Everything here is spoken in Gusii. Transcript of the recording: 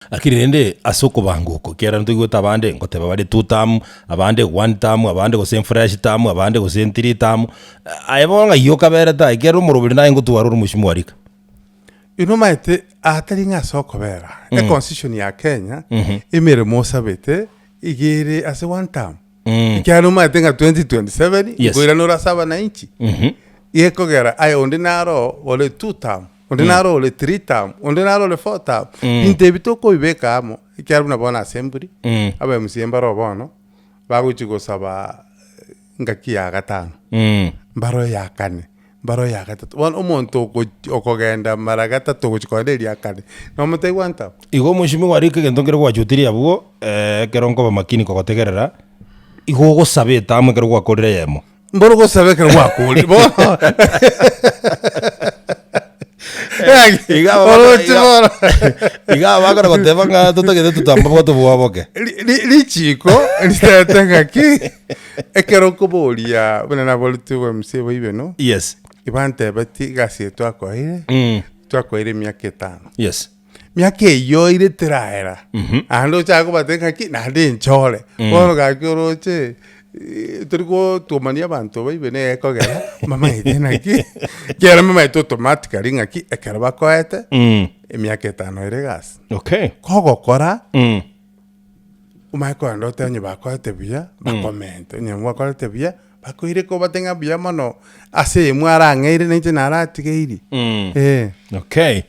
Lakini rende ase okobanga oko, ekiagera ntoigwete abande ngoteba bare two term, abande one term, abande gose fresh term, abande gose three term, aye bono ng'ai okaberete aye ekiagera omoroberi naye ngotwara ore omochie rika. Inwe omanyete atari ng'a ase okobera, econstitution ya Kenya, emeremo osabete iga ere ase one term. Ekiagera omanyete ng'a 2027 Yes. nkoirana ore ase abananchi, gekogera aye onde naro ore two term, onde naro ore three term, onde naro ore four term. Binto ebi tokobibeka amo, ekiagera buna bono assembly, aba MCA mbaro bono, bagochi gosaba ngaki ya gatano, mbaro ya kane, mbaro ya gatato. Bono omonto ogochi okogenda mara gatato gochi kogenda eria kane, nomotebia one term. Igo omweshimiwa arike egento nkere gwachutirie abwo, ekero nkoba makini kogotegerera, igo ogosaba etamu ekero gwakorire eyemo. Mboro gosaba ekero gwakorire bono. Iga aba Oroche iga- bono. iga aba bakona goteba ng'a totagete totamba bwatobwaboke. Ri- ri- Richiko ritete ng'aki ekero okoboria buna naboretie oboMCA bwa Ibeno, Yes. ibantebetie egasi eye twakoeire, twakoeire emiaka etano. Yes. Miaka eyio ere teraera, naende ochake kobatebia ng'aki naende inchore, bono gaki oroche tori gotuomania abanto baibe nigo ekogera bamaete naki, ekiagera bamaete automatically ng'aki ekero bakoete, emiaka etano ere egasi. Okay. Kogokora, omanye kogenda otebe onye bakoete buya, bakomente, onye mbakorete buya, bakoire kobatebia ng'a mbuya mono, ase eye mwarang'eire na inche naratigeiri, eh. Okay.